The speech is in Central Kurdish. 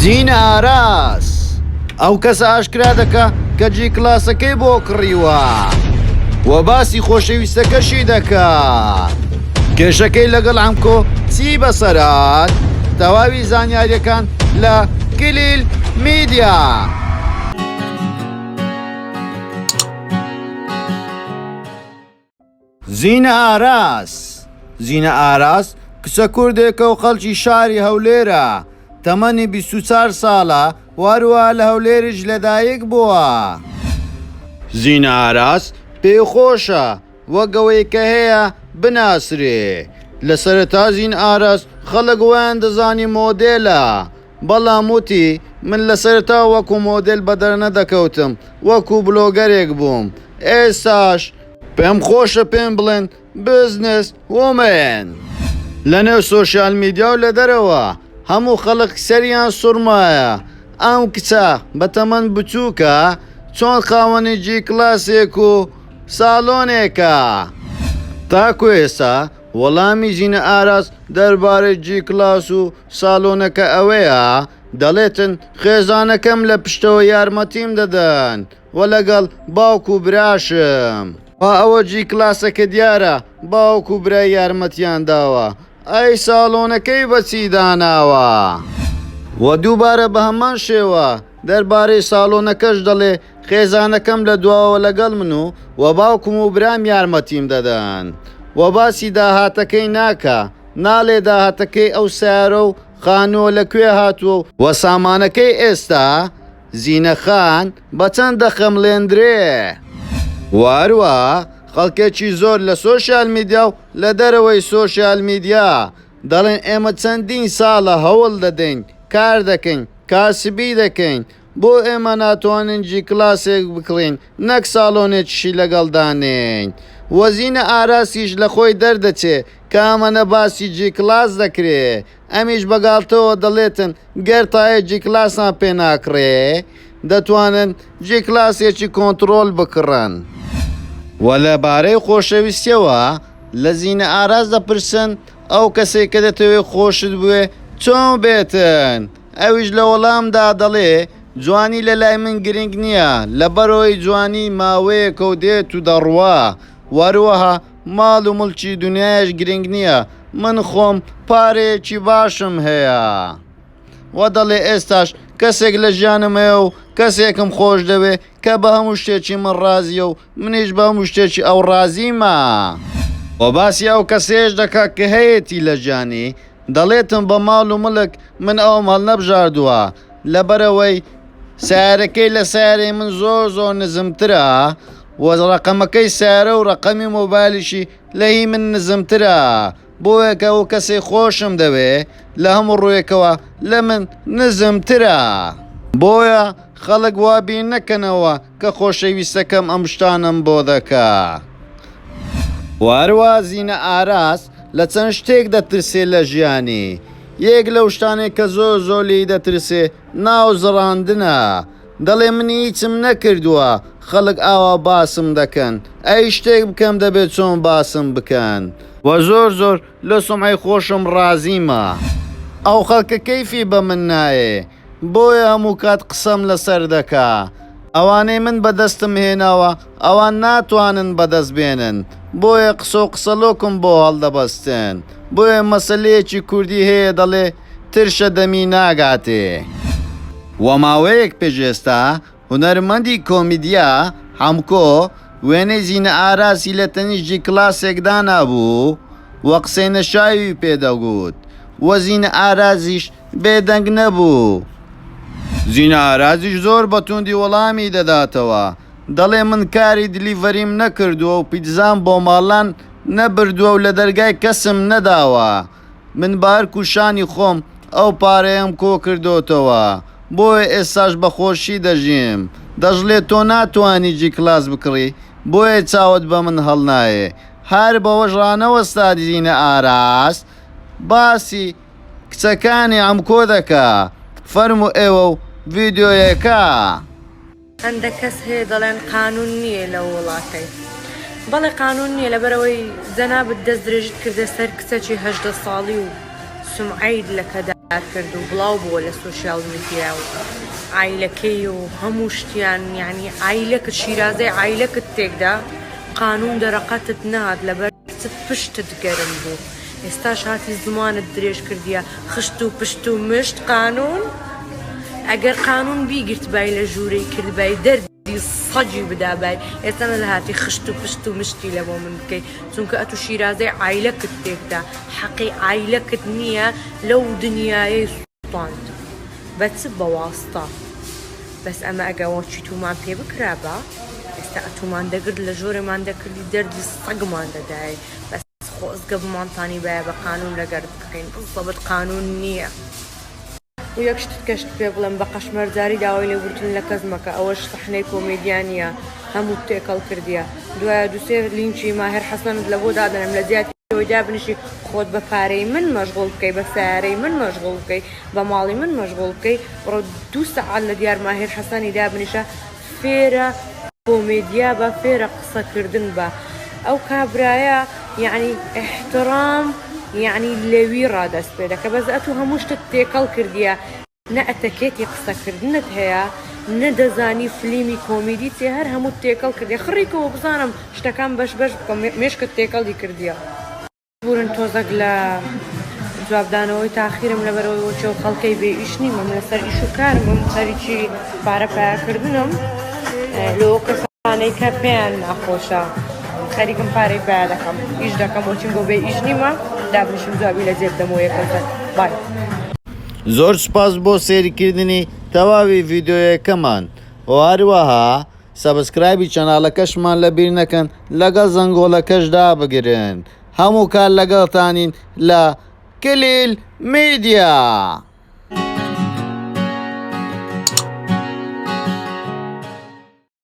زینە ئاراس ئەو کەسە ئاشکرا دەکا کە جی کلاسەکەی بۆ کڕیوە و باسی خۆشەویستەکەشی دەکا کێشەکەی لەگەڵ عەمکۆ چی بەسەرات تەواوی زانیاریەکان لە کلیل میدیا. زینە ئاراس زینە ئاراس کچە کوردێکە و خەڵکی شاری هەولێرە، تەمەنی 24 ساڵە و هەروەها لە هەولێریش لەدایک بووە. زینە ئاراس پێی خۆشە وەک ئەوەی کە هەیە بناسرێ. لە سەرەتا زین ئاراس خەڵک وایان دەزانی مۆدێلە، بەڵام وتی، من لە سەرەتاوە وەکو مۆدێل بەدەرنەدەکەوتم، وەکو بلۆگەرێک بووم، ئێستاش پێم خۆشە پێم بڵێن business woman. لەنێو سۆشیال میدیا و لە دەرەوە هەموو خەڵک سەریان سوڕمایە ئەم کچە بە تەمەن بچووکە چۆن خاوەنی G class ێک و ساڵۆنێکە. تاکو ئێستا وەڵامی زینە ئاراس دەربارەی G class و ساڵۆنەکە ئەوەیە دەڵێتن خێزانەکەم لە پشتەوە یارمەتیم دەدەن و لەگەڵ باوک و براشم. با ئەوە G class ەکە دیارە باوک و برای یارمەتیان داوە ئەی ساڵۆنەکەی بەچی داناوە؟ وە دووبارە بەهەمان شێوە دەربارەی ساڵۆنەکەش دەڵێ خێزانەکەم لە دواوە لەگەڵ من و وە باوکم و برام یارمەتیم دەدەن. وە باسی داهاتەکەی ناکا ناڵێ داهاتەکەی ئەو سەیارە و خانووە لە کوێ هاتووە و وە سامانەکەی ئێستا زینە خان بە چەند دەخەمڵێندرێ؟ وە هەروەها خەڵکێکی زۆر لە سۆشیال میدیا و لە دەرەوەی سۆشیال میدیا دەڵێن ئێمە چەندین ساڵە هەوڵ دەدەین، کار دەکەین، کاسبی دەکەین، بۆ ئێمە ناتوانین G class ێک بکڕین نەک ساڵۆنێکیشی لەگەڵ دانێین؟ وە زینە ئاراسیش لە خۆی دەردەچێ کە ئەمەنە باسی G class دەکرێ ئەمیش بە گاڵتەوە دەڵێتن گەر تایەی G class تان پێ ناکڕێ دەتوانن G class ێکی کۆنتڕۆل بکڕن. وە لە بارەی خۆشەویستیەوە لە زینە ئاراس دەپرسن ئەو کەسەی کە دەتەوێ خۆشت بوێ چۆن بێتن؟ ئەویش لە وەڵامدا دەڵێ جوانی لە لای من گرنگ نییە لەبەرئەوەی جوانی ماوەیەکە و دێت و دەڕوا وە هەروەها ماڵ و موڵکی دونیایش گرنگ نییە، من خۆم پارەیەکی باشم هەیە. وە دەڵێ ئێستاش کەسێک لە ژیانم هەیە و کەسێکم خۆش دەوێ کە بە هەموو شتێکی من ڕازییە و منیش بە هەموو شتێکی ئەو ڕازیمە. وە باسی ئەو کەسەیش دەکا کە هەیەتی لە ژیانی، دەڵێتم بە ماڵ و مڵک من ئەوم هەڵنەبژاردووە، لەبەرئەوەی سەیارەکەی لە سەیارەی من زۆر زۆر نزمترە و ڕەقەمەکەی سەیارە و ڕەقەمی مۆبایلیشی لە هی من نزمترە بۆیە کە ئەو کەسەی خۆشم دەوێ لە هەموو ڕوویەکەوە لە من نزمترە بۆیە خەڵک وا بیر نەکەنەوە کە خۆشەویستەکەم ئەم شتانەم بۆ دەکا. وە هەروەها زینە ئاراس لە چەند شتێک دەترسێ لە ژیانی یەک لەو شتانەی کە زۆر زۆر لێی دەترسێ ناو زڕاندنە دەڵێ من هیچم نەکردووە خەڵک ئاوا باسم دەکەن ئەی شتێک بکەم دەبێت چۆن باسم بکەن وە زۆر زۆر لە سومعەی خۆشم ڕازیمە ئەو خەڵکە کەیفی بە من نایێ بۆیە هەموو کات قسەم لەسەر دەکا ئەوانەی من بەدەستم هێناوە ئەوان ناتوانن بەدەست بێنن بۆیە قسە و قسەلۆکم بۆ هەڵدەبەستن بۆیە مەسەلەیەکی کوردی هەیە دەڵێ ترشە دەمی ناگاتێ. وە ماوەیەک پێش ئێستا هونەرمەندی کۆمیدیا، حەمکۆ، وێنەی زینە ئاراسی لە تەنیشت G class ێک دانابوو و قسەی نەشیاوی پێ دەگوت و زینە ئارازیش بێدەنگ نەبوو. زینە ئارازیش زۆر بە توندی وەڵامی دەداتەوە، دەڵێ من کاری delivery م نەکردووە و پیتزام بۆ ماڵان نەبردووە و لە دەرگای کەسم نەداوە. من بە ئەرک و شانی خۆم ئەو پارەیەم کۆکردۆتەوە، بۆیە ئێستاش بە خۆشی دەژیم. دەشڵێ تۆ ناتوانی G class بکڕی، بۆیە چاوت بە من هەڵنایێ. هەر بەوەش ڕانەوەستا زینە ئاراس باسی کچەکانی عەمکۆ دەکا. فەرموو ئێوە و ڤیدیۆیەکە. هەندەک کەس هەیە دەڵێن قانون نییە لەو وڵاتەی بەڵێ قانون نییە لەبەرئەوەی جەنابت دەست درێژت کردە سەر کچەکی 18 ساڵی و سومعەیت لەکەدا. کرد و بڵاو بووە لە سۆشیال میدیا و عایلەکەی و هەموو شتیان یعنی عایلەکت شیرازەی عایلەکت تێکدا قانون دەرەقەتت نەهات لەبەر چ پشتت گەرم بوو ئێستاش هاتی زمانت درێژ کردیە خشت و پشت و مشت قانون ئەگەر قانون بیگرتبای لە ژوورەی کردبای دەردی سەگی بدابای ئێستا نەدەهاتی خشت و پشت و مشتی لە بۆ من بکەی چونکە ئەتو شیرازەی عایلەکت تێکدا حەقی عایلەکت نییە لەو دنیایەی سوتاند بە چ بە واستە بەس ئەمە ئەگە وەکی تومان پێ بکرابا ئێستا ئەتومان دەگرت لە ژۆرێمان دەکردی دەردی سەگمان دەدای بەس خۆزگە بمانتانیبایە بە قانون لەگەرت بکەین بزەبت قانون نییە. و یەک شتت کەشت پێ بڵێم بە قەشمەرجاری داوای لێبوردن لە کەس مەکە ئەوەش سەحنەی کۆمێدیا نیە هەمووت تێکەڵ کردیە دوایە دوسێ لینکی ماهر حەسەنت لەبۆ دادەنێم لە جیاتی ئەوەی دابنیشی خۆت بە پارەی من مەشغوڵ بکەی بە سەیارەی من مەشغوڵ بکەی بە ماڵی من مەشغوڵ بکەی بڕۆ دوو سەعات لە دیار ماهر حەسەنی دابنیشە فێرە کۆمێدیا بە فێرە قسە کردن بە ئەو کابرایە یەعنی ئیحتڕام یەعنی لەوی ڕا دەست پێ دەکە بەس ئەتوو هەموو شتت تێکەڵ کردیە نە ئەتەکێتی قسە کردنت هەیە نە دەزانی فلیمی کۆمیدی چیە هەر هەمووت تێکەڵ کردیە خڕیکەوە بزانم شتەکان بەش بەش بکە مێشکت تێکەڵی کردیە. بورن تۆزەک لە جوابدانەوەی تاخیرم لەبەرئەوەی وەکی ئەو خەڵکەی بێ ئیش نیم ئەم لەسەر ئیش و کارم ئەم خەریکی پارە پایەکردنم لۆ کەسانەی کە پێیان ناخۆشە خەریکم پارەی پیا دەکەم ئیش دەکەم وەچیم بۆ بێ ئیش نیمە دابنیشم جوابی لە جێ بدەمەوە یەکەم بای. زۆر سوپاس بۆ سەیرکردنی تەواوی ڤیدیۆیەکەمان و هەروەها subscribe ی channel ەکەشمان لەبیر نەکەن لەگەڵ زەنگۆڵەکەش دابگرن هەموو کات لەگەڵتانین لە کلیل میدیا.